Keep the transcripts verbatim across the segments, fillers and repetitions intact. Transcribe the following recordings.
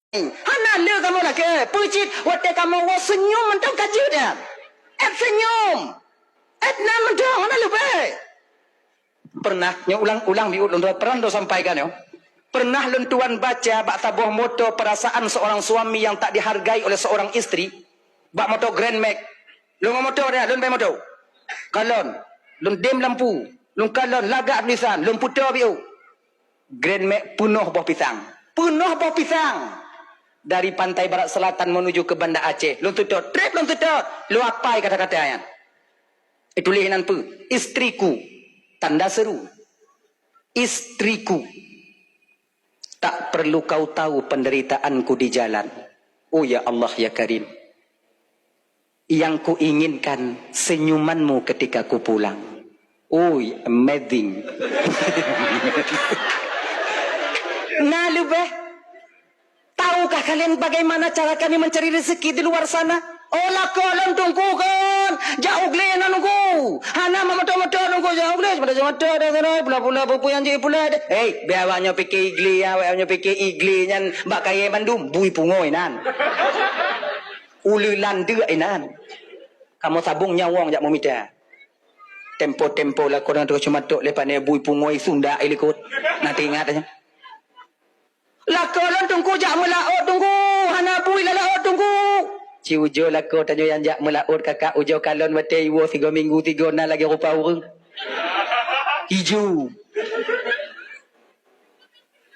Hana le kamoe lakée, peue cit watée kamoe woe seunyum mantong ka jeuet nyan. Ét seunyum. Ét nan mantong, hana leubeh. Pernah, nyoe ulang-ulang biut lôn, pernah lôn sampaikan nyoe. Pernah lôn tuan baca bak saboh moto perasaan seorang suami yang tak dihargai oleh seorang istri, bak moto Grand Max. Lôn ngon moto dah, lôn bak moto. Kalon, lôn dem lampu, lôn kalon lagak tulisan, lôn puto biu. Grand Max peunoh boh pisang. Peunoh boh pisang. Dari pantai barat selatan menuju ke Banda Aceh. Lôn seutôt, trép lôn seutôt. Lôn apai kata-kata nyan. Ituléh nan peue? Istriku. Tanda seru. Istriku. Tak perlu kau tahu penderitaanku di jalan. Oh ya Allah ya Karim. Yang kuinginkan senyumanmu ketika ku pulang. Ui, amazing. Na leubeh. Tahukah kalian bagaimana cara kami mencari rezeki di luar sana? Oh, lakoe lôn Teungku kon, jak u glé na Teungku. Hana mak moto-moto Teungku, jak u glé, cuma moto dah sana, pula-pula peue nyang jipula deh. Hei, biar awak nyoe pike i glé, awak nyoe pike i glé nyan bak kayée mandum, bui pungoe nan. Uleulan deuk inan. Kamoe sabong nyawöng jak meumita. Tempo-tempo lakoe nyan teungoh cumatok lé pane bui pungoe sunda i likot. Na teuingat nyan. Lakoe lôn Teungku jak meulaôt Teungku, hana bui lam laôt Teungku. Ci ujoe lakoe tanyoe nyang jak meulaôt kakak ujoe kalon watée iwoe sigoe minggu sigoe na lagée rupa ureuëng. Iju.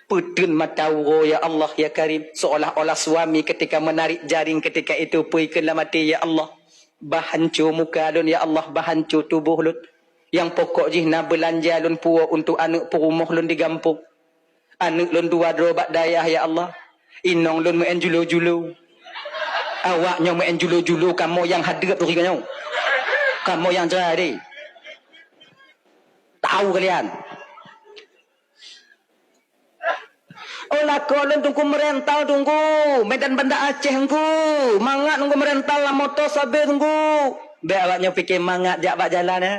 Peuteun mata uroe, ya Allah, ya Karim, seolah-olah suami ketika menarik jaring ketika itu peue keuh lam até, ya Allah. Bah hanco muka lôn, ya Allah, bah hanco tuboh lôn. Nyang pokok jih na beulanja lôn puwoe untuk aneuëk peurumoh lôn di gampông. Aneuëk lôn dua droe bak dayah, ya Allah. Inong lôn meu'en julo-julo. Awak nyoe meu'en julo-julo, kamoe nyang hadeueb turi nyoe. Kamoe nyang jrai deh. Tahu kalian. Oh lakoe lôn Teungku meurental Teungku, Medan Banda Aceh Teungku, mangat Teungku meurental lam moto sabe Teungku. Bék awak nyoe pike mangat jak bak jalan, eh.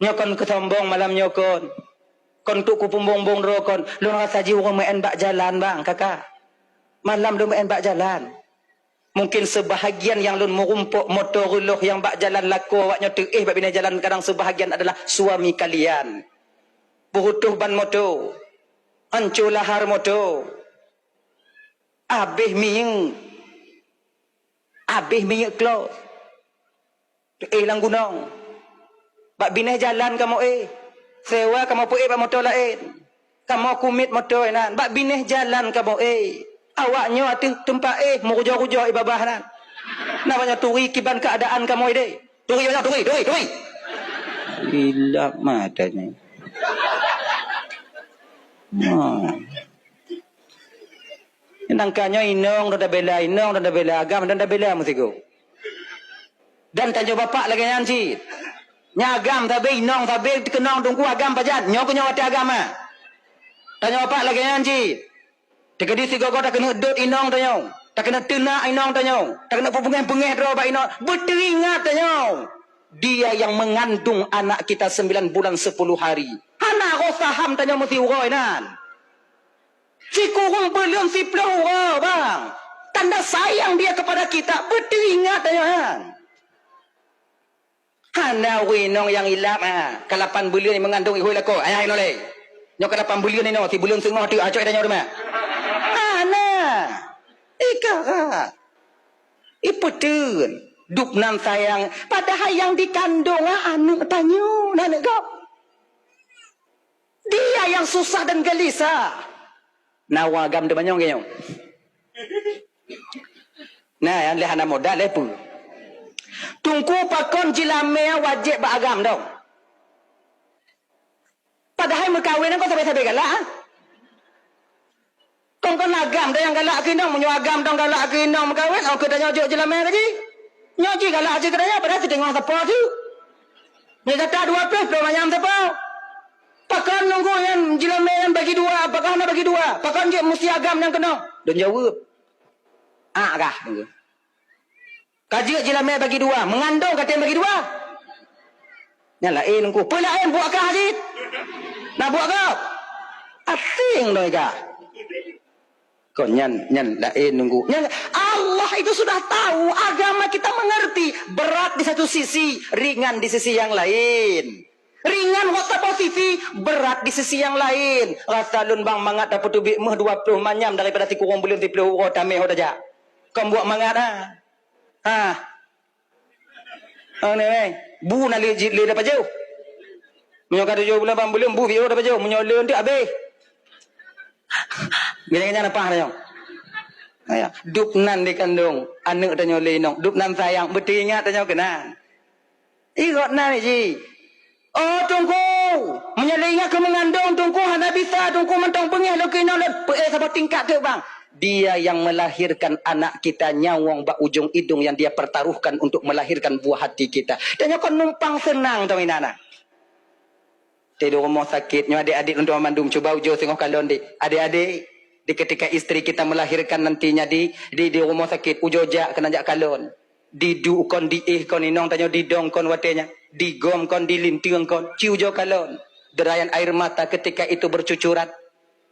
Nyoe kon keusombong malam nyoe kon. Kon tuk kupeumbong-bong droe kon. Lôn rasa jih ureuëng meu'en bak jalan bang, kakak. Malam lôn meu'en bak jalan. Mungkin seubahagian nyang lôn meurumpok moto reuloh nyang bak jalan lakoe awak nyoe teuéh bak binéh jalan, kadang seubahagian adalah suami kalian. Peurutoh ban moto, anco lahar moto, abéh minyeuk, abéh minyeuk klo. Éh lam gunong. Bak binéh jalan kamoe éh. Sewa kamoe peuéh bak moto laén. Kamoe kumiet moto inan. Bak binéh jalan kamoe éh. Awak nyoe ateueh teumpat éh meurujoe-rujoe i babah nan. Na banyak turi kiban keuadaan kamoe deh. Turi banyak turi, turi, turi. Ilap mata ni. Ha. Nangka nyoe inong dan tabela, inong dan tabela, agam dan tabela meusigoe. Dan tanyoe bapak lagée nyan cit. Nya agam sabe, inong sabe, teukeunong Teungku agam pajan. Nyoe keuh nyoe watée agam, ha. Tanyoe bapak lagée nyan cit. Teukeudi sigoe-goe takeuneuk dot inong tanyoe. Takeuneuk teunak inong tanyoe. Takeuneuk peubungeh-bungeh droe bak inong. Beuteuingat tanyoe. Dia yang mengandung anak kita sembilan bulan sepuluh hari. Hana roh saham tanyoe meusiuroe nan. Sikureueng buleuen siploh uroe, bang. Tanda sayang dia kepada kita, beuteuingat tanyoe nyan. Hana ureuëng inong nyang ilap, ha. Ka lapan buleuen meungandong ihôi lakoe, ayah inong lé. Nyoe ka lapan buleuen inong, sibuleuen seungoh teuk, acok tanyoe teuma. Hana. Ika. Ipeuteun. Dup nan sayang, padahai nyang dikandong, ha, aneuëk tanyoe, aneuëk gob. Dia yang susah dan gelisah. Na ureuëng agam teumanyong keu nyoe. Nah, nyang lé hana modal lé peue. Teungku pakon jilamé wajéb bak agam dong. Padahai meukawen kon sabe-sabe galak, ah. Kon-kon agam dah nyang galak keu inong, meunyoe agam dong galak keu inong meukawen, oh keu tanyoe jok jilamé lagi. Nyoe ji galak ji keu tanyoe, padahai siteungoh sapo tu. Nyoe gata dua ploh ploh manyam sapo. Pakon nunggu nyan jilamé nyan bagi dua, pakon hana bagi dua? Pakon jeuet musti agam nyang keunoe? Lôn jaweueb. Ah gah nunggu. Ka jeuet jilamé bagi dua, meungandong ka tem bagi dua. Nyan laén nunggu. Peue laén buet kah cit? Na buet kah? Asing doi kah. Kon nyan, nyan laén nunggu. Nyan, Allah itu sudah tahu, agama kita mengerti. Berat di satu sisi, ringan di sisi yang lain. Ringan hok saboh sisi, berat di sisi yang lain. Rasa lôn bang mangat tapeuteubiet méuh dua ploh manyam daripada sikureueng buleuen siplôh uroe tamé ho tajak. Kon buet mangat ah. Ha. Oh, ni, weh. Bu na lé jeuet lé dapat jauh. Meunyoe ka tujoh buleuen, lapan buleuen, bu biôh dapat jauh. Meunyoe lé tu habéh. Gini-gini apa dah nyoe? Aya, dub nan dikandong aneuk tanyoe lé inong. Dub nan sayang, beuteuingat tanyoe keunan. Ih, gobnyan ji. Oh, Teungku, meunyoe lé ingat keu meungandong, Teungku, hana bisa, Teungku, mantong beungéh lôn keu inong lôn. Peu-, eh, saboh tingkat teuk, bang. Dia yang melahirkan anak kita, nyawöng bak ujong idong yang dia pertaruhkan untuk melahirkan buah hati kita. Dan nyoe kon numpang seunang teuh inan na. Di rumoh sakét, nyoe adik-adik lôn mandum, cuba ujoe singoh kalon, dik. Adik-adik, di ketika istri kita melahirkan nantinya di, di, di rumoh sakét, ujoe jak, keunan jak kalon. Diduek kon, diéh kon inong tanyoe, didong kon watée nyan, digom kon, dilinteueng kon, ci ujoe kalon. Derayan air mata ketika itu bercucuran.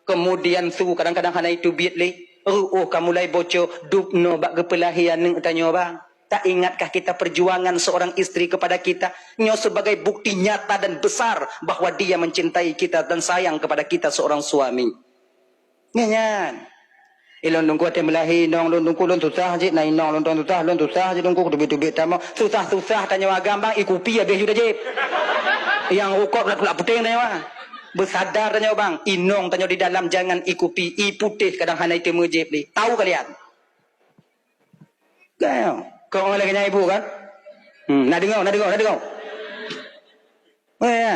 Kemudian su kadang-kadang hana jiteubiet lé, reuôh ka mulai boco, dub noe bak geupeulahé aneuk tanyoe, bang. Tak ingatkah kita perjuangan seorang istri kepada kita? Nyoe sebagai bukti nyata dan besar bahwa dia mencintai kita dan sayang kepada kita seorang suami. Nyan, nyan. Ilôn Teungku watée meulahé inong lôn, Teungku, lôn susah jih, na inong lôn, lôn susah, lôn susah jih, Teungku, teubiet-teubiet tamong. Susah-susah tanyoe agam, bang, ie kupi habéh ju tajép. Nyang rukok kulak-kulak puténg tanyoe, ah. Beusadar tanyoe, bang, inong tanyoe di dalam jangan ie kupi, ie putéh kadang hana jiteumé jép lé. Tahu kalian? Kan? Kau orang lagi nyan ibu kan? Hmm, nak dengar, nak dengar, nak dengar. Oh, ya.